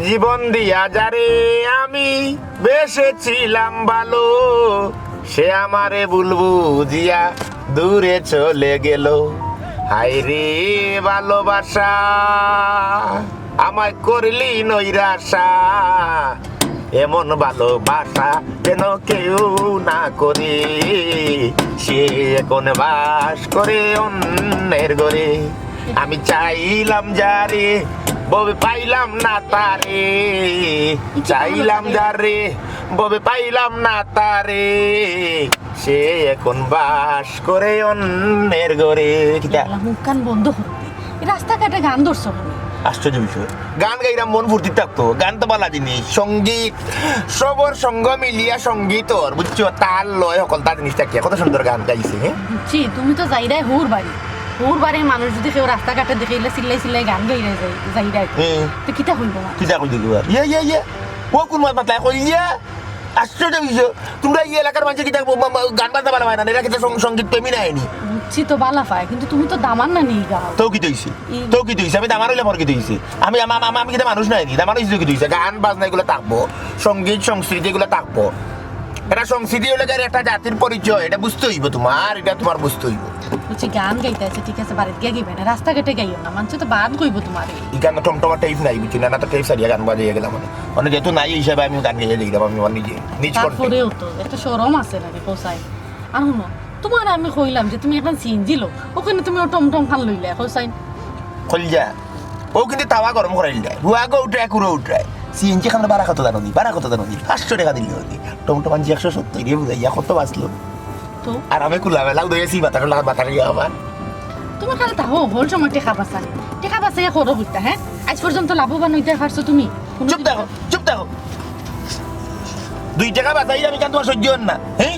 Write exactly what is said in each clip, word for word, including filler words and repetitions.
জীবন দিয়া যারে আমি বেসেছিলাম ভালো, সে আমারে ভুল বুঝিয়া দূরে চলে গেল। হায় রে ভালোবাসা, আমায় করলি নৈরাশা, এমন ভালোবাসা যেন কেউ না করে। সে এখন বাস করে অন্যের ঘরে। আমি চাইলাম যারে, ববে পাইলাম না তারে। চাইলাম যারে, ববে পাইলাম না তারে। সে এখন বাস করে অন্যের ঘরে। কিতা? আল্লাহ, মুখ কান বন্ধ করো। এই রাস্তাঘাটে গান ধরছো কেনে? আশ্চর্য বিষয়। গান গাইরা মন ফুর্তি থাকতো, গান তো ভালা জিনিস। সঙ্গীত, সবর সঙ্গ মিলিয়া সঙ্গীত অর, বুঝছো? তাল লয় হকলতা জিনিস থাকিয়া কত সুন্দর গান গাইছে, হ্যাঁ? বুঝছি, তুমি তো যাইরায় হউর বাড়ি। হউর বাড়ির মানুষ যদি কেউ রাস্তাঘাটে দেখে, ইলা চিল্লাই চিল্লাই গান গাইরায় যাই, যাইরায়। হুম। তো কিতা কইবো মা? কিতা কইবো আর? ইয়ে, ইয়ে, ইয়ে। ও কোন মাত মাতলা কই ইয়ে? আশ্চর্য বিষয়। তোমরা এই এলাকার মানুষে কিতা ব-, ব-, ব-, গান বাজনা ভালা পায় না, এরা কিতা সং-, সঙ্গীত প্রেমী না এনি? বুঝছি তো ভালা পায়, কিন্তু তুমি তো দামান না নি গাও। তো কিতা অইছে? ই- তো কিতা অইছে? আমি দামান অইলাম আর কিতা অইছে? আমি, আমা-, আমা-, আমি কিতা মানুষ না এনি? দামান অইছি তো কিতা অইছে? গান বাজনা এগুলা থাকবো, সঙ্গীত সংস্কৃতি এগুলা থাকবো। এরা সংস্কৃতি অইলো গিয়া একটা জাতির পরিচয়, এটা বুঝতে অইবো তোমার, এটা তোমার বুঝতে অইবো। বুঝছি, গান গাইতে আছে, ঠিক আছে, বাড়িত গিয়া গাইবে না, রাস্তাঘাটে গাইও না, মানষে তো বাদ কইবো তোমারে। ইখান তো টমটমা টেপ নাই, বুঝছি না, না তো টেপ সারিয়া গান বাজাইয়া গেলাম মানে। মানে যেহেতু নাই, এই হিসাবে আমি গান গাইয়া যাইতাম, আমি আমার নিজে, নিজ কণ্ঠে। তারপরেও তো একটা শরম আছে নাকি, কোসাই? আর হুনো, তোমারে আমি কইলাম যে তুমি এখন সিএনজি লও, ওখানে তুমি ও টমটম খান লইলে, কোসাই? কইল যা, ও কিন্তু তাওয়া গরম করাইল যায়, হুয়া গো উঠে, কুড়ো উঠে। সিএনজি খান ভাড়া কত জানো নি? ভাড়া কত জানো নি? পাঁচশো টেকা দিলে অইনি। টমটম আনছি একশো সত্তর দিয়ে বুঝাইয়া কত বাঁচলো। তো? আর আমি খোলামেলা উদয় আছি, বাতাস লাগা, বাতাস ইয়া আবার। তুমি খালি তাহো, হল সময় টেকা বাঁচানি। টেকা বাঁচাইয়া করো বুঝতা, হ্যাঁ? আজ পর্যন্ত লাভবান অইতে পারছো তুমি? কোনো চুপ থাকো, চুপ থাকো। দুই টেকা বাঁচাই আমি কেন তোমার সহ্য অর না, হ্যাঁ?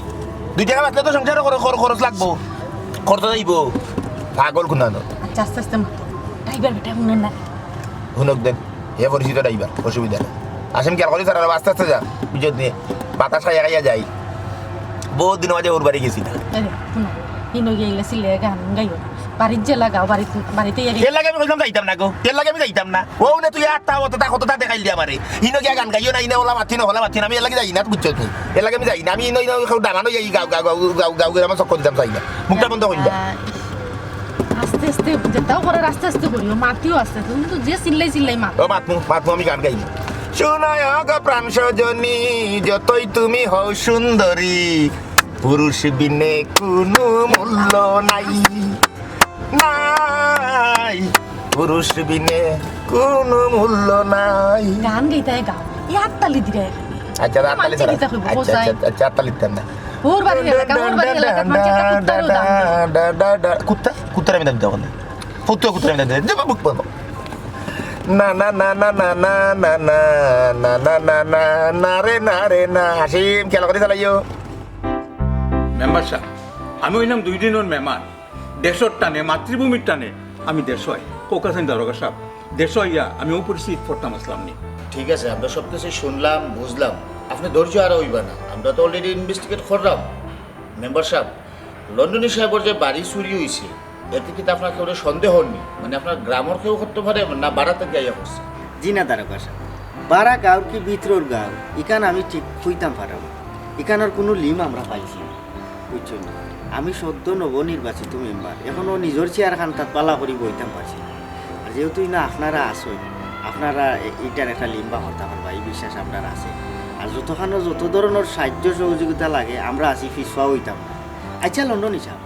দুই টেকা বাঁচলে তো সংসারে খর-, খর-, খরচ লাগবো। খরচ যাইবো। পাগল কোনানো। আচ্ছা, আস্তে আস্তে মাতো। ড্রাইভার বেটা হুনইন না। হুনক দেন। হে পরিচিত ড্রাইভার, অসুবিধা নাই। আসেন খেয়াল করি স্যার, আস্তে আস্তে যা। বুঝছত নি? বাতাস খাইয়া খাইয়া যাই। বহুত দিন মাঝে ওর বাড়ি গেছি না। আরে, হুনো, হিনো গিয়া ইলা চিল্লাইয়া গান গাইও না। বাড়িত যে লাগাও, বাড়িত, বাড়িতে ইয়া এর লাগে আমি কইলাম যাইতাম না গো। এর লাগে আমি যাইতাম না। ও না তুই আর তা অতটা কতটা দেখাইল দিয়া আমারে। হিনো গিয়া গান গাইও না, ইনো ওলা মাতি না, ওলা মাতি না। আমি এর লাগে যাই না, বুঝছত নি? এর লাগে আমি যাই না। আমি ইনো, ইনো কেউ দামান অইয়া ই গাও, গাও, গাও, গাও, গাও, আমার চক্কর দিতাম চাই না। মুখটা বন্ধ করি যা। আস্তে আস্তে, যেটাও করার আস্তে আস্তে করিও, মাতিও আস্তে আস্তে। তুমি তো যে চিল্লাই চিল্লাই মাত। ও মাতমু, মাতমু, আমি গান গাইমু। শুনো গো প্রাণ সজনী, যতই তুমি হও সুন্দরী, পুরুষ বিনে কোনো মূল্য নাই, নাই, পুরুষ বিনে কোনো মূল্য নাই। গান গাইতে হয়, গাও। এই হাততালি দিলে। আচ্ছা, হাততালি মানষে ছাড়া। কিতা কইবো, আচ্ছা, কোথায়? আচ্ছা, আচ্ছা, হাততালি দিতাম না। ওর বাড়ির এলাকা, ওর বাড়ির এলাকার মানষে একটা কুত্তারও দাম দেয়। কুত্তা? কুত্তার আমি দাম দিতাম না। কুত্তা, কুত্তার আমি দাম দিতাম না। যাবো, বুক পাবো। না, না, না, না রে, না রে, না। হাসিম, খেয়াল করি চালাইও। মেম্বার সাব, আমি অইলাম দুই দিনর মেহমান। দেশর টানে, মাতৃভূমির টানে আমি দেশো আই। কউক্কা চাইন দারোগা সাব, দেশো আইয়া আমি অপরিচিত পড়তাম আছলাম নি। ঠিক আছে, আমরা সব কিছু শুনলাম, বুঝলাম। আপনে ধৈর্য হারা অইবা না, আমরা তো already investigate করলাম। মেম্বার সাব, লন্ডনী সাবর যে বাড়ি চুরি অইছে, এতে কিতা আপনার কেউরে সন্দেহ অর নি? মানে আপনার গ্রামর কেউ করতে পারে না, বারা থাকি আইয়া করছে? জি না দারোগা সাব, বারা গাঁওর কি ভিতরর গাঁও, ইখান আমি ঠিক কইতাম পাররাম না। ইখানর কুনু লিম আমরা পাইছি না, বুঝছইন নি? আমি সদ্য নবনির্বাচিত মেম্বার, এখনো নিজর চেয়ার খানটাত বালা করি বইতাম পারছি না। আর যেহেতু ইনো আপনারা আছইন, আপনারা এ-, ইটার একটা লিম বার করতা পারবা, ই বিশ্বাস আমরার আছে। আর যতখানো যত ধরনর সাহায্য সহযোগিতা লাগে, আমরা আছি, পিছপা অইতাম না। আচ্ছা লন্ডনী সাব,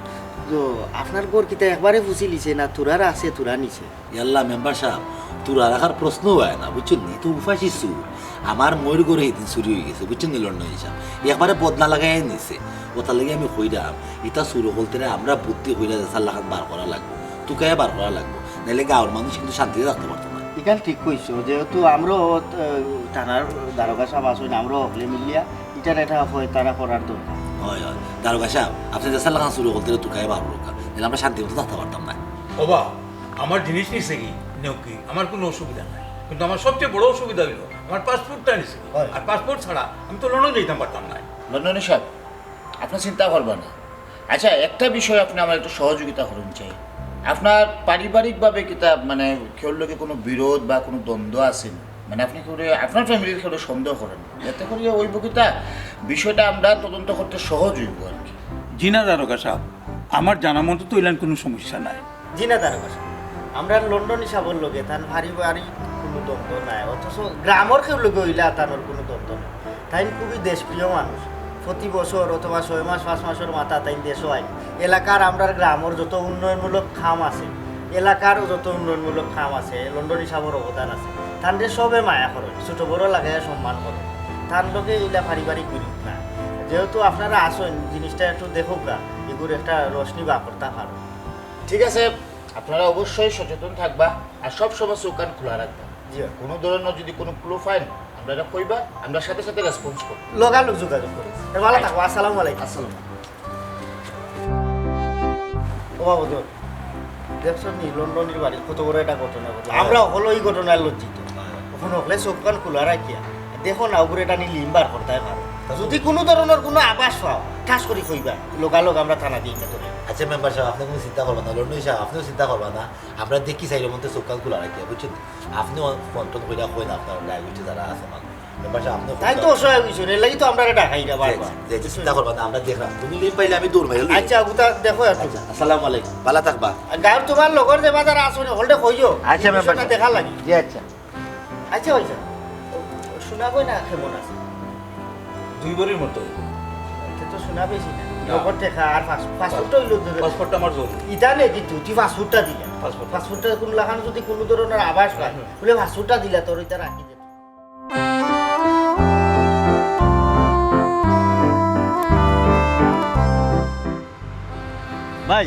তো আপনার ঘর কিতা একবারে ফুছিলিছে না থুড়া আছে, থুড়া নিছে? ইয়াল্লা মেম্বার সাব, থুড়া রাখার প্রশ্নউ আয় না, বুঝছইন নি? তো উপাসি চুর। আমার মইর ঘরো হিদিন চুরি অইগেছে, বুঝছইন নি লন্ডনী সাব? একবারে বদনা লাগাইয়া নিছে। অতার লাগি আমি কইরাম, ইতা চুর অকলতরে আমরা বুদ্ধি কইরা যেছার লাখান বার করা লাগবো, তুকাইয়া বার করা লাগবো, নাইলে গাঁওর মানুষ কিন্তু শান্তিতে থাকতা পারতো না। ইখান ঠিক কইছো, যেহেতু আমরাও, আহ, থানার দারোগা সাব আছইন, আমরাও হকলে মিলিয়া ইটার একটা পয়তারা করার দরকার। অয়, অয়। দারোগা সাব, আপনে যেছার লাখান চুর অকলতরে তুকাইয়া বার করউক্কা, নাইলে আমরা শান্তিমতো থাকতা পারতাম না। ওবা, আমার জিনিস নিছে কি, নেউক্কা, আমার কুনু অসুবিধা নাই। কিন্তু আমার সবচেয়ে বড় অসুবিধা অইলো, আমার পাসপোর্টটা নিছে কি। অয়। আর পাসপোর্ট ছাড়া আমি তো লন্ডন যাইতাম পারতাম না। লন্ডনী সাব, আপনে চিন্তা করবা না। আচ্ছা, একটা বিষয় আপনে আমার একটু সহযোগিতা করুন চাই। আপনার পারিবারিকভাবে কিতা, মানে, কেউর লগে কুনু বিরোধ বা কুনু দ্বন্দ্ব আছে নি? মানে, আপনি কেউরে, আপনার ফ্যামিলির কেউরে সন্দেহ করেন না, এতে করিয়া অইবো কিতা, বিষয়টা আমরা তদন্ত করতে সহজ অইবো আর কি। জি না দারোগা সাব, আমার জানা মতো তো ইলান কুনু সমস্যা নাই। জি না দারোগা সাব, আমরার লন্ডনী সাবর লগে তান পারিবারিক কুনু দ্বন্দ্ব নাই, অথচ গ্রামর কেউর লগে অইলা তান কুনু দ্বন্দ্ব নাই। তাইন খুবই দেশপ্রিয় মানুষ। প্রতি বছর অথবা ছয় মাস, পাঁচ মাসর মাথা তাইন দেশো আইন। এলাকার, আমরার গ্রামর যত উন্নয়নমূলক কাম আছে, এলাকার যত উন্নয়নমূলক কাম আছে, লন্ডনী সাবর অবদান আছে, তানরে সবে মায়া করইন, ছোট বড় লাগাইয়া সম্মান করইন। তান লগে ইলা পারিবারিক বিরোধ না। যেহেতু আপনারা আছইন, জিনিসটা একটু দেখউক্কা, ইগুর একটা রোশনি বার করতা পারইন। ঠিক আছে, আপনারা অবশ্যই সচেতন থাকবা, আর সব সময় চোখ কান খোলা রাখবা। জি। কুনু ধরনর যুদি কুনু ক্লু পাইন, আমরারে কইবা, আমরা সাথে সাথে রেসপন্স করমু। লগালগ যোগাযোগ করমু। এ, ভালা থাকো, আসসালামু আলাইকুম। আসসালাম। ও বাবা, দেখছো নি, লন্ডনীর বাড়ি কত বড় একটা ঘটনা ঘটলো। আমরা হকল ই ঘটনায় লজ্জিত। অখন হকলে চোখ কান খোলা রাখিয়া দেখো না, অগুরে টানি লিম বার করতায় পারো। যুদি কুনু ধরনর কুনু আভাস পাও, ঠাস করি কইবা, লগালগ আমরা থানাত গিয়া ধরি। আচ্ছা মেম্বার সাব, আপনে কুনু চিন্তা করবা না, লন্ডনী সাব, আপনেও চিন্তা করবা না। আমরা দেখি চাইরোমন্তে চোখ কান খোলা রাখিয়া, বুঝছইন? আপনেও ফোন টোন কইরা কইন আপনার গায়ে গুছে যারা আছে মানুষ। মেম্বার সাব, আপনেও তাইন তো অসহায় অইছইন, এরলাগি তো আমরারে ডাকাইরা বারবার। জি, জি, চিন্তা করবা না, আমরা দেখরাম। তুমি লিম পাইলে আমি দৌড় মারি লই। আচ্ছা, অগুতা দেখো একটু। আচ্ছা, আসসালামু আলাইকুম, ভালা থাকবা। আর গাঁওর তুমার লগর যে বাজার আছে, হকলরে কইও। আচ্ছা, মেম্বার সাব। দেখা লাগি। জি, আচ্ছা। আচ্ছা, ভাইসাব, সোনা গয়না কেমন আছে? দুই ভরির মতো। ইটা তো সোনা বেশি না। না। নগদ টেকা আর পাস-, পাসপোর্টটা অইলো তো। পাসপোর্টটা আমার জরুরি। ইটা নে কিন্তু, তুই পাসপোর্টটা দিলা। পাসপোর্ট। পাসপোর্টটা কুনু লাখান যুদি কুনু ধরনর আভাস পায়, হুম। বুলে পাসপোর্টটা দিলা, তোর ইটা রাখি দে। ভাই,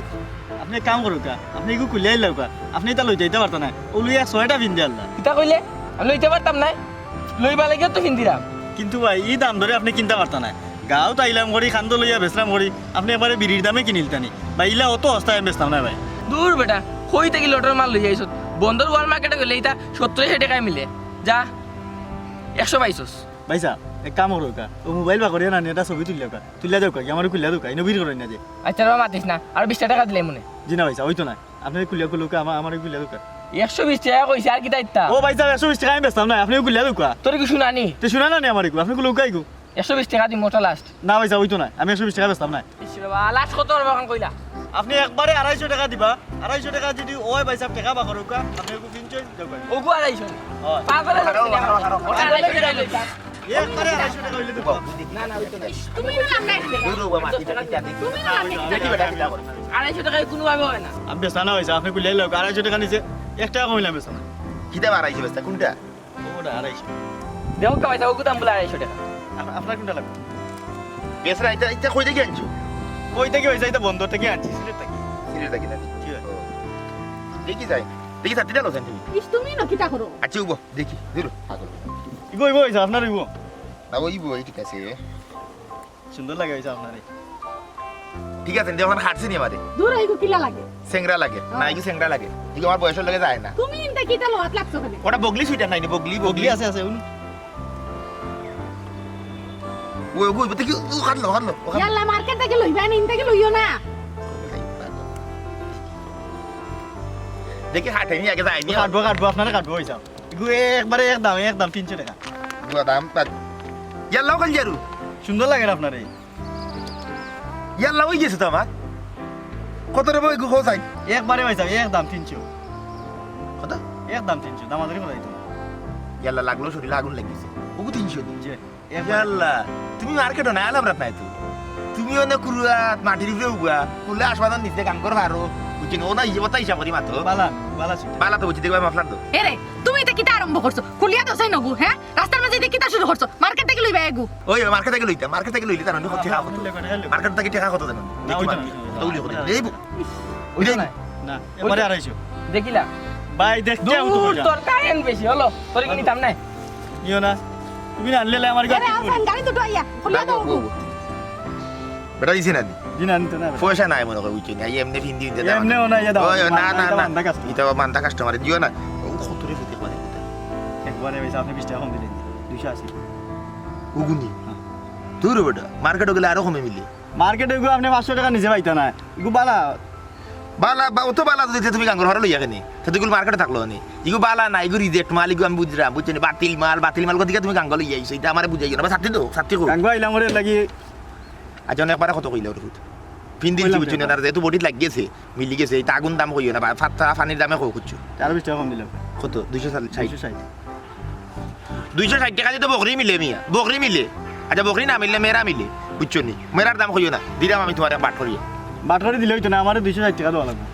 আপনে এক কাম করউক্কা, আপনে ইগু খুলিয়া লউক্কা, আপনে ইতা লই যাইতা পারতা নায়, অউ লইয়া এক ছয়টা পিন দিয়া আল্লা। কিতা কইলে? আমি লইতা পারতাম নায়? লইবার লাগিউ তো পিন দিরাম। কিন্তু ভাই, ই দাম দরে আপনে কিনতা পারতা নায়। গাঁওত আইলাম করি, কান্দো লইয়া বেচরাম করি, আপনে একবারে বিড়ির দামে কিনিলতা নি। ভাই, ইলা অত হস্তায় আমি বেচতাম নায় ভাই। দুর বেটা, কই থাকি লটর মাল লইয়া আইছস? বন্দর ওয়াল মার্কেটো গেলে ইতা সত্তর আশি টেকায় মিলে। যা, একশো পাইছস। ভাইসাব, এক কাম করউক্কা, অউ মোবাইল বার করিয়া না নি, একটা ছবি তুলিয়া দেউক্কা। তুলিয়া দেউক্কা, কি আমারে খুলিয়া দেউক্কা, ইনো ভিড় করইন না যে। আচ্ছা রে বা, মাতিস না, আরো বিশ টেকা দিলে মনে। জি না ভাইসাব, অইতো নায়। আপনে খুলিয়া, খুলিয়া দেউক্কা, আমা-, আমারে খুলিয়া দেউক্কা। একশো বিশ টেকা কইছি, আর কিতা ইতা? ও ভাইসাব, একশো বিশ টেকা আমি বেচতাম নায়, আপনে খুলিয়া দেউক্কা। তোর কি সোনা নি? তে সোনা না নি আমার ইগু, আপনে খুলিয়া দেউক্কা ইগু। একশো বিশ টেকা দিমু, ওটা লাস্ট। না ভাইসাব, অইতো নায়, আমি একশো বিশ টেকা বেচতাম নায়। ইশ রে বা, লাস্ট কত অইবো অখন কইলা? আপনে একবারে আড়াইশো টেকা দিবা, আড়াইশো টেকা যুদি অয় ভাইসাব, টেকা বার করউক্কা, আপনে ইগু কিনছইন, দেউক্কা। অগু আড়াইশো? অয়। পাগল অইগেছস নি? আড়াইশো টেকা অইলে দিবা। একবারে আড়াইশো টেকা অইলে দিবা। না, না, অইতো নায়। তুমি না আমরা একসাথে। দুর বাবা, মাটি টাটি টাটি। তুমি না আমরা একসাথে। দেখি বেটা, কিতা করে। আড়াইশো টেকায় কুনুভাবে অয় না। আমি বেচতাম না ভাইসাব, আপনে খুলিয়া লউক্কা, আড়াইশো টেকা নিচে এক টেকা কমাইলে আমি বেচতাম না। কিতা বা আড়াইশো বেচতা, কুনটা? ওটা আড়াইশো। দেখউক্কা ভাইসাব, অগু দাম বুলে আড়াইশো টেকা। আপ-, আপনার কুনটা লাগবো? বেচরা, ইটা, ইটা কই থাকি আনছো? কই থাকি ভাইসাব, ইটা বন্দর থাকি আনছি, সিলেট থাকি। সিলেট থাকি না? জি ভাই। ও। দেখি যাই, দেখি যাই, ইটা লও তুমি। ইশ, তুমি না কিতা করো? আচ্ছা, অইবো, দেখি, ধরো, হাত ধরো। ইগু অইবো ভাইসাব, আপনার অইবো। না, অইবো, এই ঠিক আছে। সুন্দর লাগে ভাইসাব আপনারে। ঠিক আছে, দেখো, আমার হাঁটছে নি আমারে। দুর, ইগু কিলা লাগে? সেংরা লাগে। না, হ্যাঁ। ইগু সেংরা লাগে। ইগু আমার বয়সর লগে যায় না। তুমি ইনতা কিতা লওয়াত লাগছো কেনে? ওটা বগলি সুইটার নায় নি, বগলি, বগলি বগলি। আছে, আছে, উন। ওই, ওই, ওই, দেখি, ও, ওখান লো, ওখান লো, ওখান লো। ইয়াল্লা, মার্কেট থাকি লইবা নি, ইন থাকি লইও না। দেখি, হাঁটে নি, আগে যায়নি। কাটবো, কাটবো, আপনারে কাটবো, ভাইসাব। ইগু একবারে এক দাম, এক দাম, তিনশো টেকা। ইগু দাম, বাদ। ইয়াল্লা, ওখান জারু। সুন্দর লাগে না আপনারে? ইয়াল্লা, অই গেছে তো আমার। কত রে বা, ইগু কও চাই? একবারে ভাইসাব, এক দাম তিনশো। কত? এক দাম তিনশো, দামাদামি করা যাইতো না। ইয়াল্লা, লাগলো শরীরে আগুন লাগিছে। ওগু তিনশো দিন। জি, একবারে। ইয়াল্লা, তুমি মার্কেটো নাই, আলাম রাত নাই তো। তুমি অনে কুরুয়াত, মাটির উপরে উবা, কুলে আসমানর নিচে কাম কর পারো। বুঝছো নি? ও না, ইয়ে কথা হিসাব করি মাত্র। বালা, বালা ছিল। বালা তো বুঝছি, দেখবা মাফলার তো। এ রে, তুমি ইটা কিতা আরম্ভ করছো? খুলিয়া দেও চাই নগু, হ্যাঁ? রাস্তার মাঝে ইটা কিতা শুরু করছো? মার্কেট থাকি লইবা এগু। ওই, মার্কেট থাকি লইতাম, মার্কেট থাকি লইলে তার অনেক টেকা কত? মার্কেট থাকি টেকা কত জানো? না, দেখি ওইটা মার্কেট। না, ওইটা ওইটা ওইটা না। এই বু-, ওইটা ওইটা না। না, এবারে আড়াইশো। দেখিলা? ভাই, দেখতে দুর, তোর কারেন্ট বেশি হলো, তোর কি নিতাম না। নিও না। তুমি না আনলে আমার আরে, গাড়ি আছেন, গাড়ি দুটো আইয়া, খুলিয়া দাও। বেটা দিছে না নি? জি না, নিতে না। পয়সা নাই মনে করি, বুঝছো নি? এই এমনি ফিন্দি ফিন্দি দাও। এমনিও না, ইয়া দাও। ওই, না, না, না। বান্দা কাস্টমার। ইটা বান্দা কাস্টমার, দিও না। ও কত রে ফিতে করে। একবারে ভাইসাব, আপনে বিশ টেকা কম দিলেন। দুইশো আশি। উগুনি। হ্যাঁ। দূর বেটা, মার্কেটো গেলে আরো কমে মিলে। মার্কেটো গিয়ে আপনে পাঁচশো টেকা নিচে পাইতা না। ইগু বালা। বালা, বা-, অত বালা যদি তুমি গাঙ্গর হরে লইয়া কেনে, তে তো ইগুল মার্কেটে থাকলো নি। ইগু বালা না, ইগু রিজেক্ট মাল, ইগু আমি বুঝরাম, বুঝছো নি? বাতিল মাল, বাতিল মাল কোথেকে তুমি গাঙ্গ লইয়া আইছো? ইটা আমারে বুঝাইও না, বা ছাড়তে দেও, ছাড়তে কও। গাঙ্গ আইলাম ওরে লাগি। আচ্ছা, অনেকবারে কত কইলা ওর ফুট? ফিন দিন কইলাম বুঝছো নি? তো। তার যেহেতু বডিত লাগি গেছে, মিলি গেছে, ইটা আগুন দাম কইও না, বা ফাত্তা পানির দামে কও খুঁজছো। আরো বিশ টেকা কম দিলাম। কত? দুইশো ষাট? দুইশো ষাট। দুইশো ষাট টেকা দি তো বকরি মিলে মিয়া, বকরি মিলে। আচ্ছা, বকরি না মিললে মেরা মিলে, বুঝছো নি? মেরার দাম কইও না, দিলাম আমি তুমারে বাটকরি। বাটকরি দিলে অইতো না, আমারে দুইশো ষাট টেকা দেওয়া লাগবো।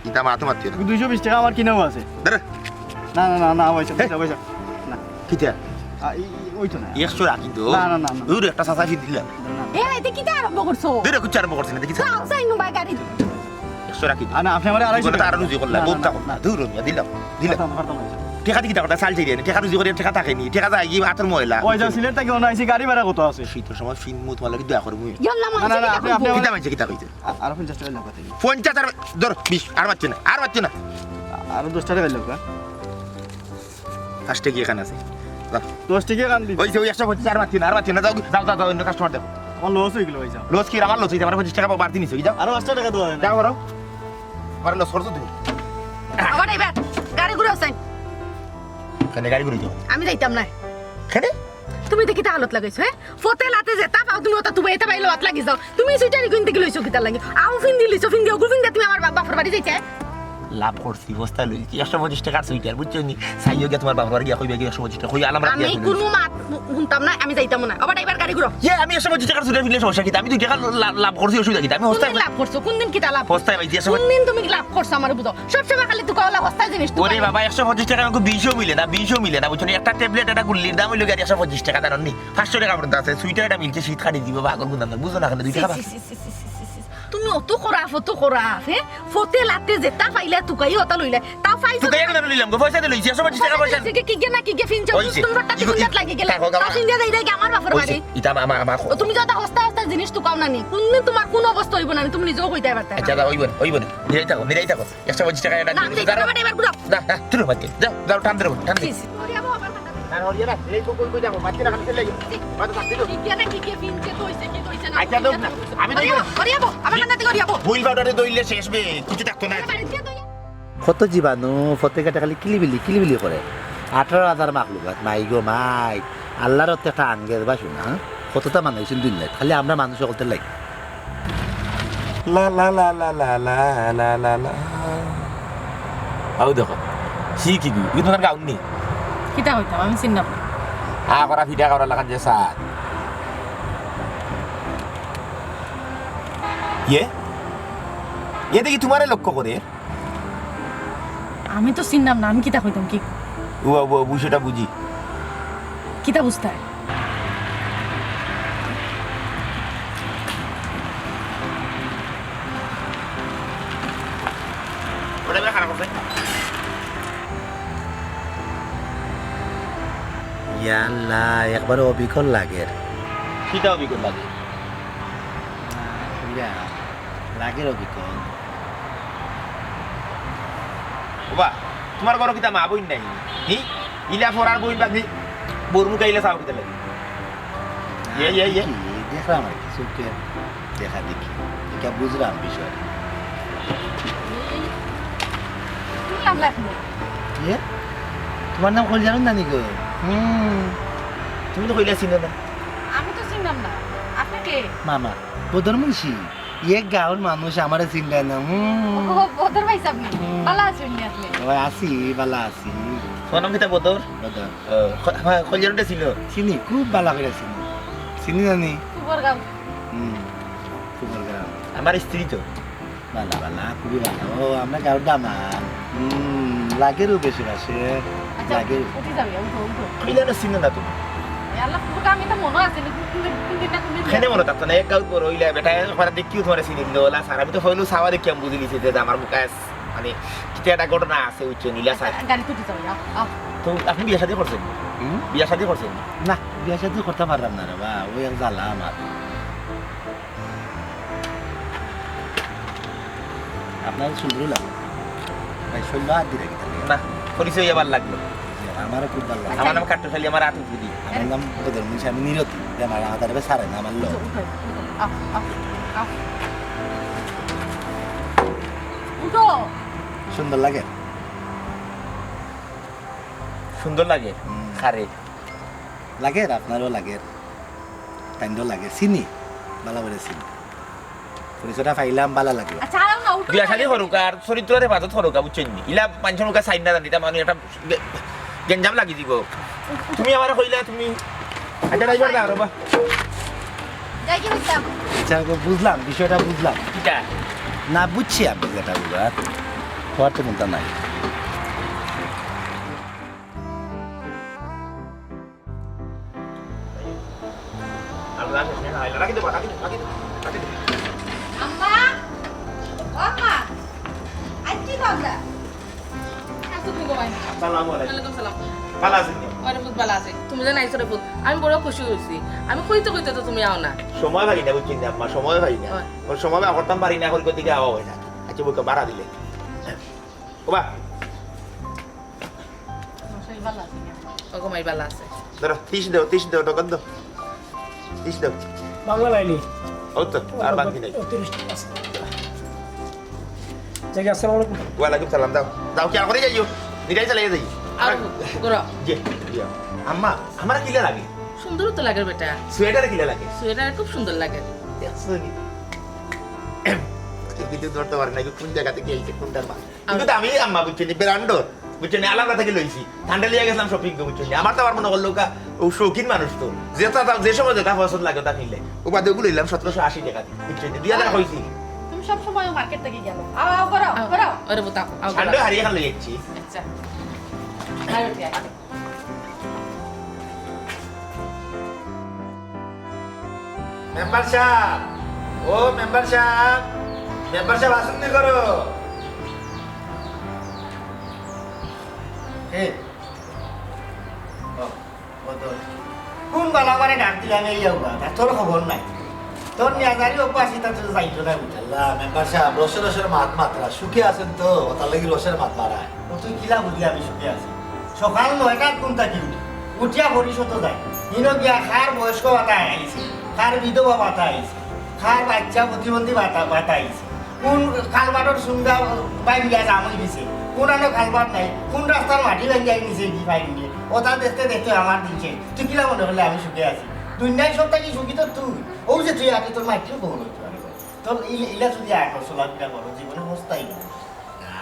ইটা মাতো মাতিও না। দুইশো বিশ টেকা আমার কিনাও আছে। ধরে। না, না, না, না, পয়সা, পয়সা, পয়সা। না। কিতা? আ, ই, ই, অইতো না। একশো রাখি তো। না, না, না, না। দূর, একটা চাচা ফির দিলাম। না। এ, এতে কিতা আরম্ভ করছো? দূর, কিচ্ছু আরম্ভ করছি না, দেখি। যাও, যাই নুবাই গাড়ি। একশো রাখি। আ, না, আপনি আমারে আড়াইশো টেকা। তার রুজি করলা, না, না, বহুত না, টাকা। না। দূর, মিয়া, দিলাম, দিলাম। কথা, কথা বলছি। টেকা দি কিতা করতা? চাল চাইরি আনি, টেকা রুজি করি, টেকা থাকে নি, টেকা যায় কি আতর ময়লা। ওই যা সিলেট থাকি অনো আইছি, গাড়ি ভাড়া কত আছে? শীতর সময় ফিন মুত মারলে কিন্তু এখন মুই। ইয়াল্লা, মানছে না, না, কিতা আপনি, কইবো? আপনি কিতা মানছে কিতা কইতে? আ-, আরো পঞ্চাশ টেকা দিলাম কথা। পঞ্চাশ আর ধর, বিশ, আর মারছে না, আর মারছে না। আ-, আরো দশ টেকা দিলাম, হ্যাঁ? পাঁচ টেকা এখানে আছে। যাও। দশ টেকা কান দিবি। ওই যে ওই একশো পঁচিশ, আর মাতিও না, আর মাতিও না, যাও, যাও, যাও, যাও, অন্য কাস্টমার দেখো। আমার লস অই গেল ভাই, যাও। লস কি? আমার লস অইছে, আমার পঁচিশ টেকা বাড়তি নিছে, যাও। আরো পাঁচ টেকা দেওয়া যায় না। যাও, করো। আমার লস করছো তুমি। আবার এবার গাড়ি ঘুরাও সাইন। কেনে গাড়ি ঘুরাই যাও? আমি যাইতাম না। কেনে? তুমি দেখি তা হালত লাগাইছো, হ্যাঁ? ফতে লাতে যেতা পাও তুমি ওতা তুমি এটা বাইলো হাত লাগি যাও। তুমি সুইটারি কুন থেকে লইছো কিতা লাগি? আও ফিন্দি লইছো, ফিন্দি ওগুলো ফিন্দি তুমি আমার বা-, বাপর বাড়ি যাইতে? লাভ করছি, বস্তা লইছি, একশো পঁচিশ টেকার সুইটার, বুঝছো নি? চাইও গিয়া তুমার বাপর বাড়ি গিয়া কইবা গিয়া একশো পঁচিশ টেকা, কই আলাম রাখি আমি কুনু মাত হু-, হুনতাম না, আমি যাইতাম না। আবার এবার গাড়ি ঘুরো। ইয়ে, আমি একশো পঁচিশ টেকার সুইটার ফিনলে সমস্যা কিতা? আমি দুই টেকা লা-, লাভ করছি, অসুবিধা কিতা? আমি কোন হস্তায় দিন লাভ করছো? কোন দিন কিতা লাভ বস্তায় করছো? পাইছি, একশো কোন দিন তুমি লাভ করছো আমার বুঝো? সব সময় খালি তুকাওলা হস্তায় জিনিস ওরে তুকানি। বাবা, একশো পঁচিশ টেকা আমাকে বিশও মিলে না, বিশও মিলে না, বুঝছো নি? একটা ট্যাবলেট, একটা গুল্লির দাম অইলো গিয়া একশো পঁচিশ টেকা, জানো নি? পাঁচশো টেকা পর্যন্ত আছে, সুইটার একটা মিলছে, শীত কাটি দিব, পাগল গুন্ডা, বুঝো না কেনে? দুই টেকা। ছি, ছি, ছি, ছি, ছি, ছি, ছি, ছি। তুমি অত খরাফ, অত খরাফ, হ্যাঁ? ফতে লাতে যেতা পাইলা তুকাই ওতা লইলা। তাও পাইছো তুকাই না। এগুলো লইলাম গো, পয়সা তো লইছি, একশো পঁচিশ টেকা পয়সা। পয়সা দিছে কি, কি গিয়া না কি গিয়া ফিনছো? ওইছে। তুমি ফট্টা ইগু-, দিগুন ই-, লাগি গেলে। থাকো, গা-, তাও ফিন দিয়া যাইরা কি আমার বাপর ওইছে। বাড়ি? ইতা মা-, মা-, মা-, ও, তুমি যত হস্তা হস্তা জিনিস তুকাও না নি, কোনদিন তোমার কোন অবস্থা অইবো না নি, তুমি নিজেও কইতায় পারতায় না। আচ্ছা, যাও, অইবো না, অইবো না। নিরাই থাকো, নিরাই থাকো। একশো পঁচিশ টেকা এটা না, আমি দিয়ে যাইতাম দাও। না, বাড়ি এবার ঘুরাও। না, না, তুমি বাদ দে। যাও, যাও, টান ধরো, টান ধরো। ছি, ছি। না, হরিয়া না, এই বকুল কই যাবো? মারতে না, খালি ফেলে যাবো। মাথা থাকতে দাও। কি জ্ঞানে কি কে ফিনছে, কইছে কি কইছে না? আচ্ছা, দাও না। আমি তো হরিয়া, হরিয়া বো, আমার কান্না থেকে হরিয়া বো। হুইল পাউডারে দইলে শেষ বে, কিছু থাকতো না। বাড়ি দিয়ে দইয়া। কত জীবাণু, ফতে ঘাটে খালি কিলিবিলি, কিলিবিলি করে। আঠারো হাজার মাখলুকাত, মাই গো মাই। আল্লাহর তো একটা আঙ্গের বাসু না, হ্যাঁ? কতটা মানুষ আইছইন দুনিয়াত, খালি আমরা মানুষ সকলতে লাগি। লা লা লা লা লা লা লা লা লা। আউ দেখো, সি কি গু? ইগু তুমার গাউন নি? কিতা কইতাম, আমি চিনলাম না। আ করা ফিটা করা লাখান যে সার। ইয়ে? ইয়ে দেখি তুমারে লক্ষ্য করে। আমি তো চিনলাম না, আমি কিতা কইতাম কি? উয়া, উয়া, বিষয়টা বুঝি। কিতা বুঝতায়? ওটা বেশ খারাপ আছে। ইয়া আল্লাহ, একবারে অবিকল লাগের। কিতা অবিকল লাগে? ইয়া, লাগের অবিকল। ওবা, তুমার ঘরো কিতা মা বইন নাই? হি? ইলা ফরার বইন বাকি বউর মুখে ইলা চাও কিতা লাগি? ইয়ে, ইয়ে, ইয়ে। কি? দেখলাম আর কি, চোখে দেখা দেখি। এটা বুঝলাম বিষয়। শুনলাম না এখনো। ইয়ে? তুমার নাম কলজারুন নানি গো? হুম। তুমি তো কইলা চিনো না। আমি তো চিনলাম না। আপনি কে? মামা, বদর মুন্সি। এক গাঁওর মানুষ আমারে চিনলে না। হুম। ও, বদর ভাই সাহেব নি? হুম। ভালা আছইন নি আপনি? ও, আছি, ভালা আছি। তোমার নাম কিতা বদর? বদর। ও, খ-, আমার কলজারুনটা চিনো? চিনি, খুব ভালা করি চিনি। চিনি জানি? কুবরগাঁও। হুম, কুবরগাঁও। আমার স্ত্রী তো। ভালা, ভালা, খুবই ভালা। ও, আমরা গাঁওর দামান। হুম, লাগেরও বেশি বাসে। আচ্ছা, লাগের। উঠি যাও, উঠো, উঠো। কইলা না চিনো না তুমি? এ আল্লাহ, পুরো আমি তো মনে আছে, কিন্তু কোন দিন, কোন দিন না কোন দিন। কেনে মনে থাকতো না? এক গাঁওত বড় অইলা, বেটা, একবার দেখিও তোমারে চিনি দিল, ওলা স্যার, আমি তো হইলো সাওয়া দেখি আমি বুঝি নিছি যে আমার মুখে আস-, মানে, কিতা একটা ঘটনা আছে, বুঝছো, নীলা স্যার। গাড়ি তুটি যাও, আও, আও। তো আপনি বিয়া শাদী করছেন? হুম? বিয়া শাদী করছেন? না, বিয়া শাদী করতে পারলাম না রে বা, ওই এক জ্বালা আমার। আপনার সুন্দর লাগলো। ভাই, শৈল হাত দিয়ে রাখি তাহলে। না, পরিচয় আবার লাগলো। আমারও খুব ভালো লাগলো। আমার নাম কাট্টুশ আলী, আমার আতুর দিদি। আমার নাম বদর মুন্সি, আমি নিরতি। যে আমার আধার বে সারে না, আমার লোক। উঠো, উঠো, উঠো। আহ, আহ, আহ। উঠো। সুন্দর লাগে। সুন্দর লাগে? হুম। খারে। লাগে, আপনারও লাগে। তাইনরও লাগে। চিনি, ভালা করি চিনি। পরিচয়টা পাইলাম, ভালা লাগলো। আচ্ছা, আরাম না, উঠো। বিয়া শাদী করুক আর চরিত্রর হেফাজত করুক, বুঝছইন নি? ইলা মানষর মুখে সাইড না জানি, তা মানুষ একটা গে-, গেঞ্জাম লাগি দিব। তুমি আমারে কইলা তুমি, আচ্ছা, ড্রাইভার দা, রবা। যাই কি বুঝলাম? আচ্ছা, বুঝলাম, বিষয়টা বুঝলাম। কিটা? না, বুঝছি আমি যেটা বুঝার। হওয়ার তো কোনটা নাই। আম্মা! ও আম্মা! আইচ্ছি তো আমরা। আসসালামু আলাইকুম। ওয়ালাইকুম সালাম। ভালা আছেন নি? ওরে পুত, ভালা আছি। তুমি যে আইছো রে পুত, আমি বড় খুশি অইছি। আমি কইতে কইতে তো তুমি আও না। সময় পাই না, বুঝছইন নি আম্মা, সময় পাই না। হয়। ওর সময় বার করতাম পারি না, এখন কোথেকে আওয়া হয় না। আচ্ছা, বুকে বাড়া দিলে। ওবা। মশাই ভালা আছে? ওগো মাই ভালা আছে। ধরো, ত্রিশ দেও, ত্রিশ দেও, নগদ দেও। ত্রিশ দেও। বাংলা লাইনি। ও তো, আর বাকি নাই। ও, ত্রিশ আছে। যাই, আসসালামু আলাইকুম। ওয়ালাইকুম সালাম, দাও। দাও, খেয়াল করি যাইও। নিরাই চালিয়ে যাই। আর ঘুরো। জি, জি। আম্মা, আমার কিলা লাগে? সুন্দর তো লাগে বেটা। সোয়েটার কিলা লাগে? সোয়েটার খুব সুন্দর লাগে। দেখছো নি? কিন্তু ধরতে পারে না, কোন জায়গা থেকে আইছে, কোনটার মাল। কিন্তু আমি আম্মা বুঝছো নি, ব্র্যান্ডর, বুঝছো নি, আলাদা থেকে লইছি। ঠান্ডা লিয়ে গেছিলাম শপিং, বুঝছো নি। আমার তো আবার মনে করলো কা, ও শৌখিন মানুষ তো, যেটা তা-, যে সময় যেটা পছন্দ লাগে ওটা কিনলে। ও বাদে ওগুলো নিলাম সতেরোশো আশি টাকা দিয়ে, বুঝছো নি, দুই হাজার হয়েছি। তুমি সব সময় মার্কেট থেকে গেলো। আও, আও, করো, আও, করো। ওরে বোতা, আও, ঠান্ডা করো। হারিয়ে খান লই যাচ্ছি। আচ্ছা। আর ওকে। মেম্বার সাব, ও মেম্বার সাব, মেম্বার সাব আসুন নি করো। এ, ও, ও তো কোন বালা আমারে ডাক দিলাম এই আউগা, আর তোর খবর নাই। তোর নিয়াজারি অভ্যাস ইতা তো যাইতো না বুঝা। আল্লাহ, মেম্বার সাব, রসে রসের মাত মাতরা, সুখে আছেন তো? ওটার লাগি রসের মাত মারায়। ও তুই কিলা বুঝলি আমি সুখে আছি? সকাল নয়টার ঘুম থাকি উঠি, উঠিয়া পরিষদে যাই। হিনো গিয়া কার বয়স্ক ভাতা আইছে, কার বিধবা ভাতা আইছে, কার বাচ্চা প্রতিবন্ধী ভাতা, ভাতা আইছে, কোন কালবাটর সুঙ্গা ভাঙ্গিয়া জাম অই গেছে, কোন আনো কালবাট নাই, কোন রাস্তার মাটি ভাঙ্গিয়া নিচে দি পাইনি। ওটা দেখতে দেখতে আমার দিন শেষ। তুই কিলা মনে করলে আমি সুখে আছি? দুনিয়ার সব থাকি সুখী তো তুই। ও যে তুই আগে তোর মাটিও খবর হইতে পারে। তোর ইলা, ইলা যদি আয় কর, চলাফেরা করো, জীবনে হস্তাই না। না,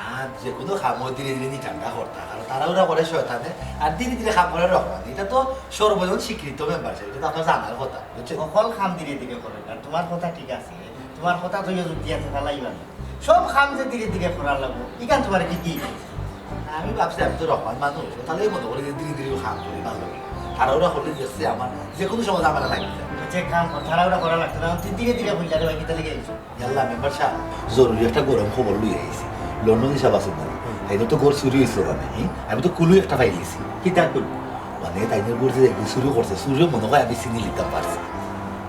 যে কোনো কামও ধীরে ধীরে নিটান্ডা করতা, কারণ তাড়াহুড়া করে শয়তানে, আর ধীরে ধীরে কাম করে রহমান। এটা তো সর্বজন স্বীকৃত মেম্বার সাব, এটা তো আপনার জানার কথা, বুঝছেন? সকল কাম ধীরে ধীরে করে, আর তোমার কথা ঠিক আছে, তোমার কথা তো যুক্তি আছে, ফালাইবা না। সব কাম যে ধীরে ধীরে করার লাগবো, ইখান তোমার কি কি? আমি ভাবছি আমি তো রহমান মানুষ, তাহলে মনে করি যে ধীরে ধীরে কাম করি, ভালো লাগে। তাড়াহুড়া করলে দেখছি আমার যে কোনো সময় ঝামেলা লাগবে। যে কাম কর, তাড়াহুড়া করা লাগতো না, তুই ধীরে ধীরে কইলা রে ভাই, কিতা লাগি আইছো? ইয়াল্লা, মেম্বার সাব, জরুরি একটা গরম খবর লই আইছি। লন্ডনী সাব আছইন না? হুম। তাইন তো ঘর চুরি অইছে মানে, হুম? আমি তো কুলু একটা পাইলিছি। কিতা কুলু? মানে, তাইন ঘর যে চুরি করছে, চুরিও মনে হয় আমি চিনি লিতাম পারছি।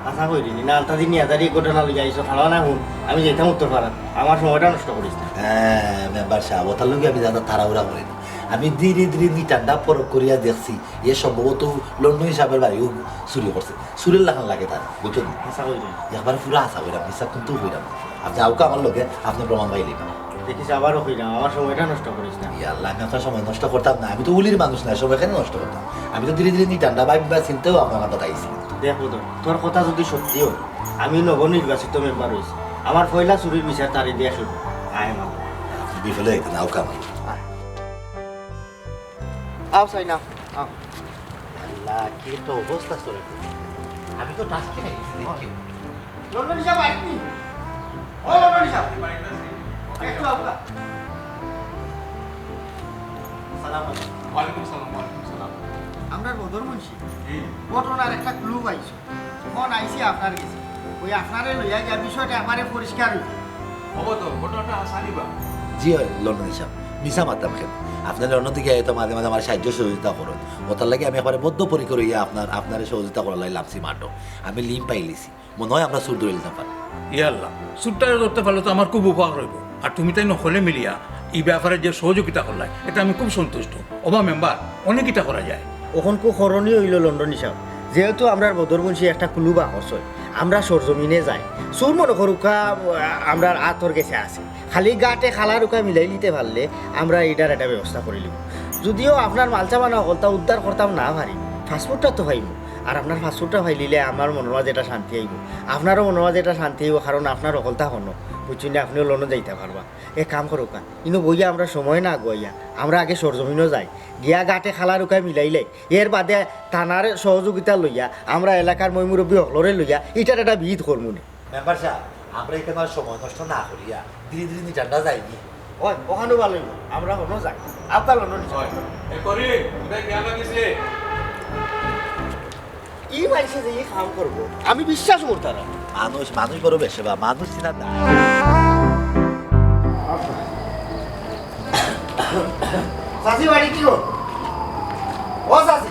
আশা করি নি, না, আলতা দিন নিয়াজারি ঘটনা লই আইছো, খাড়া না হুন, আমি যাইতাম উত্তর পাড়া, আমার সময়টা নষ্ট করিস না। হ্যাঁ, মেম্বার সাব, ওটার লগে আমি দাদা তাড়াহুড়া করি না। আমি ধীরে ধীরে নিটান্ডা পরখ করিয়া দেখছি, এ সম্ভবত লন্ডনী সাবর বাড়িও চুরি করছে। চুরের লাখান লাগে তার, বুঝছেন? হাছা কইরা। একবার পুরা হাছা কইরা, মিছা কিন্তু কইরা। আপনি আউকা আমার লগে, আপনি প্রমাণ পাইলেন। দেখিস, আবারও কইরা, আমার সময়টা নষ্ট করিস না। ইয়া আল্লাহ, আমি আপনার সময় নষ্ট করতাম না, আমি তো উলির মানুষ না, সময় কেন নষ্ট করতাম? আমি তো ধীরে ধীরে নিটান্ডা ভাই বা চিন্তাও আপনার কথা আইছি। দেখ বদন, তোর কথা যদি সত্যি হয়, আমি নবনির্বাচিত মেম্বার হইছি, আমার পয়লা চুরির বিচার তারে দিয়া শুরু। আয় মামা। বিফলে হইতে না, আউকা আমার। আয়। আও, সাইনা, আও। আল্লাহ, কি একটা অবস্থা চলে গেল। আমি তো ডাস্টবিনে গেছি, দেখি। লন্ডনী সাব, আইসনি? ও, লন্ডনী সাব। একটু আউকা। সালাম আলাইকুম। ওয়ালাইকুম সালাম, ওয়ালাইকুম সালাম। আমরার বদর মুন্সি। জি। ঘটনার একটা ক্লু পাইছি। ফোন আইছি আপনার গেছে। ওই আপনারে লইয়া গিয়া বিষয়টা একবারে পরিষ্কার হইল। হবো তো, ঘটনাটা হাছা নি বা? জি অয়, লন্ডনী সাব। মিছা মাততাম কেন? আপনি লন্ডন থাকি আইয়া তো মাঝে মাঝে আমার সাহায্য সহযোগিতা করেন। ওটার লাগি আমি একবারে বদ্ধপরিকর হইয়া আপনার, আপনারে সহযোগিতা করার লাগি লামছি মাঠো। আমি লিম পাইলিছি। মনে হয় আমরা চুর ধরে নিতাম পারি। ইয়া আল্লাহ, চুরটারে ধরতে পারলে তো আমার খুব উপকার হইব। আর তুমি তাইন হকলে মিলিয়া এই ব্যাপারে যে সহযোগিতা করলায়, এতে আমি খুব সন্তুষ্ট। ওবা মেম্বার, অনে কিতা করা যায়? অখন কু করণীয় হইল লন্ডনী সাব, যেহেতু আমরার বদর মুন্সি একটা কুলু বাকস অয়, আমরা সরজমিনে যাই, চুর মনো করুক্কা আমরার আতর গেছে আছে, খালি গাটে খালার উকা মিলাই নিতে পারলে আমরা ইটার একটা ব্যবস্থা করি লিব। যদিও আপনার মালসামানা হকলতা উদ্ধার করতাম না পারি, পাসপোর্টটা তো পাইমু। আর আপনার পাসপোর্টটা পাইলিলে আমার মনর মাঝে একটা শান্তি আইব, আপনারও মনর মাঝে একটা শান্তি আইব, কারণ আপনার হকলতা হনো, বুঝছইন নি, আপনিও লন্ডন যাইতা পারবা। এক কাম করুক্কা, ইনো বইয়া আমরা সময় না আগুয়াইয়া আমরা আগে সরজমিনো যাই, গিয়া গাটে খালার উকা মিলাইলে এর বাদে থানার সহযোগিতা লইয়া, আমরা এলাকার ময়-মুরব্বি হকলরে লইয়া ইটার একটা বিহিত করমু নে। মেম্বার সাব, আমরা ইখানো আর সময় নষ্ট না করিয়া ধীরে ধীরে নিটান্ডা যাইগি। ওই, ওখানো ভালো অইব, আমরা হনো যাই। আপনার হনো নিচে। ওই, এ করিম, কোথায় খেয়াল রাখিস রে? ই মাইনষে যে ই কাম করব, আমি বিশ্বাস করতাম না। মানুষ, মানুষ বড় বেশে বা, মানুষ চিনা না। চাচি বাড়ি কি গো? ও চাচি।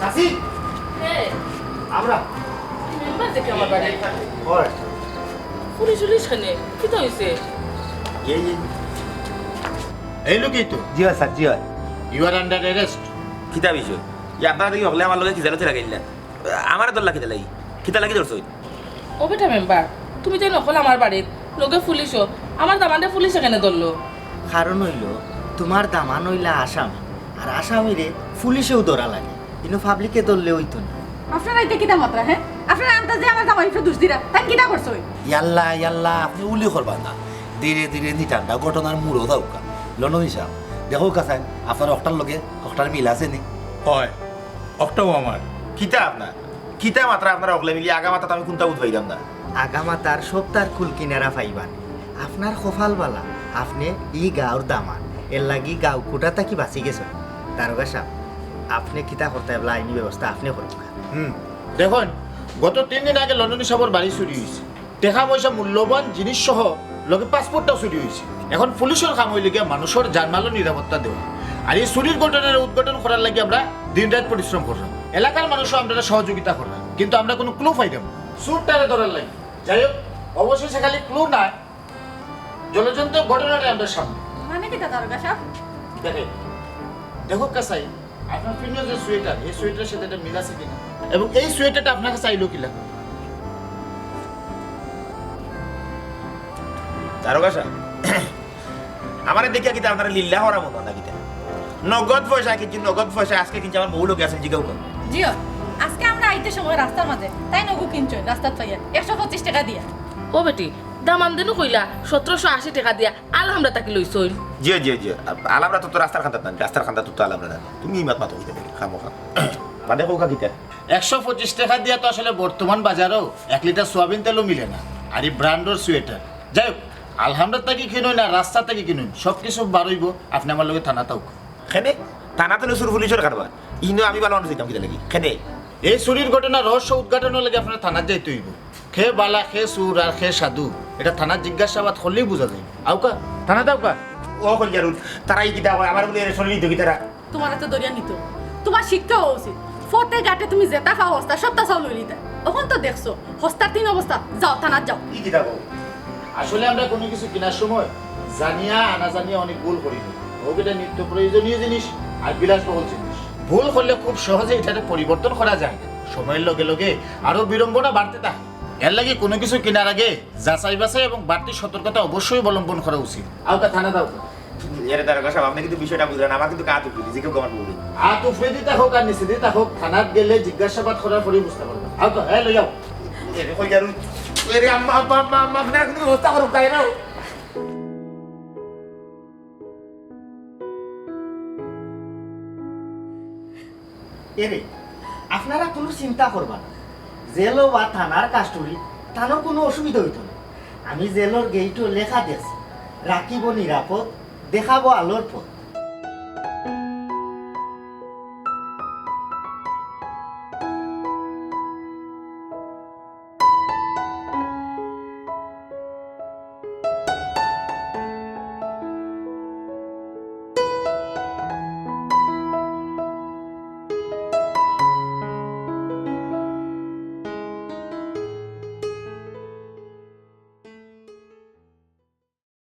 চাচি। কে? আমরা। মেম্বার দেখি আমার বাড়ি। হয়। পুলিশ উলিশ কেনে? কিতা অইছে? এই, এই। এই লোকই তো। জি হয় স্যার, জি হয়। You are under arrest. কিতা বিষয়? ই আপনারা দেখি হকলে আমার লগে কিতা লাগি লাগাইলা? আমারে ধরলা কিতা লাগি? কিতা লাগি ধরছইন? ও বেটা মেম্বার, তুমি তাইন হকল আমার বাড়িত, লগে পুলিশও, আমার দামান্দরে পুলিশে কেনে ধরলো? কারণ অইলো, তুমার দামান অইলা আসামি, আর আসামিরে পুলিশেও ধরা লাগে, ইনো পাবলিকে ধরলে অইতো না। আপনারা ইতা কিতা মাতরা, হে? আপনারা আন্তাজে আমার জামাইরে দোষ দিরা, তাইন কিতা করছইন? ইয়াল্লা, ইয়াল্লা, আপনে উলি করবা না। ধীরে ধীরে নিটান্ডা ঘটনার মোড়ো যাউক্কা। লন্ডনী সাব, দেখউক্কা চাইন, আপনার অকটার লগে অকটার মিল আছে নি? হয়, অকটাও আমার। কিতা আপনার? কিতা মাতরা আপনারা হকলে মিলি? আগা মাতাত আমি কুন্তা বুঝ পাইলাম না। আগা মাতার সব তার কুল কিনারা পাইবা নি। আপনার কপাল বালা, আপনে ই গাঁওর দামান, এরলাগি গাঁও কুটা থাকি বাঁচি গেছইন। দারোগা সাব, আপনে কিতা করতা এবলা আইনি ব্যবস্থা আপনে করউক্কা। হুম, দেখইন, গত তিন দিন আগে লন্ডনী সাবর বাড়ি চুরি অইছে। টেকা পয়সা, মূল্যবান জিনিস সহ লগে পাসপোর্টটাও চুরি অইছে। এখন পুলিশর কাম অইলো গিয়া মানুষর জানমালর নিরাপত্তা দেওয়া। আর ই চুরির ঘটনারে উদ্ঘাটন করার লাগি আমরা দিন রাইত পরিশ্রম কররাম। এলাকার মানুষও আমরারে সহযোগিতা কররা, কিন্তু আমরা কুনু ক্লু পাইরাম না চুরটারে ধরার লাগি। যাই হোক, অবশেষে খালি ক্লু নায়, জলজ্যান্ত ঘটনাটাই আমরার সামনে। মানে কিতা দারোগা সাব? দেখে, দেখউক্কা চাইন, আপনার পিন্ডর যে সোয়েটার, এই সোয়েটারের সাথে এটা মিল আছে কিনা? এবং এই সোয়েটারটা আপনার কাছে আইলো কিলা? দারোগা সাব, আমারে দেখিয়া কিতা আপনারা লিল্লা করা মনে অয় না কিতা? নগদ পয়সা কিনছি, নগদ পয়সা আজকে কিনছি, আমার বউ লগে আছে, জিগাউক্কা। জিও, আজকে আমরা আইতে সময় রাস্তার মাঝে তাইন অগু কিনছইন, রাস্তাত পাইয়া একশো পঁচিশ টেকা দিয়া। ও বেটি, দামান্দে নু কইলা সতেরোশো আশি টেকা দিয়া আলহামরা থাকি লইছইন। জিও, জিও, জিও। আলহামরা তো, তো রাস্তার কান্দাত না, রাস্তার কান্দাত তো আলহামরা না। তুমি ই মাত মাতো কিতা দেখি, খামোখা। বাদে কউক্কা কিতা? একশো পঁচিশ টেকা দিয়া তো আসলে বর্তমান বাজারও এক লিটার সোয়াবিন তেলও মিলে না। আর ই ব্র্যান্ডর সোয়েটার। যাই হোক, আলহামরা থাকি কিনইন আর রাস্তা থাকি কিনইন, সব কিছু বার অইবো, আপনে আমার লগে থানাত আউক্কা। কেনে? থানাত তো চুর পুলিশর কারবার। ইনো আমি বালা মানুষ অইতাম কিতা লাগি? কেনে? এই চুরির ঘটনা রহস্য উদ্ঘাটনর লাগি আপনার থানাত যাইতে অইবো। কে বালা, কে চুর আর কে সাধু, এটা থানাত জিজ্ঞাসাবাদ করলেই বুঝা যাইবো। আউক্কা, থানাত আউক্কা। ও কইল জারুল, তারা ই কিতা কয়, আমার বলে এর শরীর দিত কিতারা? তুমারে তো ধরিয়া নিতো। তুমার শিক্ষা অওয়া উচিত। পথে ঘাটে তুমি যেতা পাও হস্তা, সবতা চাও লই লিতা। অখন তো দেখছো, হস্তার তিন অবস্থা। যাও, থানাত যাও। ই কিতা কও? আসলে আমরা কুনু কিছু কিনার সময় জানিয়া আনা জানিয়া অনেক ভুল করি। অউ কিতা নিত্য প্রয়োজনীয় জিনিস আর বিলাসবহুল জিনিস। ভুল করলে খুব সহজে ইটারে পরিবর্তন করা যায় না। সময়র লগে লগে আরো বিড়ম্বনা বাড়তে থাকে। এর লাগি কুনু কিছু কিনার আগে যাচাই বাছাই এবং বাড়তি সতর্কতা অবশ্যই অবলম্বন করা উচিত। আউক্কা, থানাত আউক্কা। এরে দারোগা সাব, আপনে কিন্তু বিষয়টা বুঝরা না, আমার কিন্তু আত উফরে দিছে, কেউ গমান বলি। আত উফরে দিতা হোক আর নিচে দিতা হোক, থানাত গেলে জিজ্ঞাসাবাদ করার পরেই বুঝতা পারবা। আউক্কা, এই লই যাও। এরে কই যারু? এরে আম্মা, আম্মা, আম্মা, আম্মা, আপনারা কিন্তু ব্যবস্থা করুন, তাই না? এরে, আপনারা কুনু চিন্তা করবা না। জেলও বা থানার কাস্টডি, তানর কুনু অসুবিধা অইতো না। আমি জেলর গেইটো লেখা দেখছি, "রাখিব নিরাপদ, দেখাবো আলোর পথ।"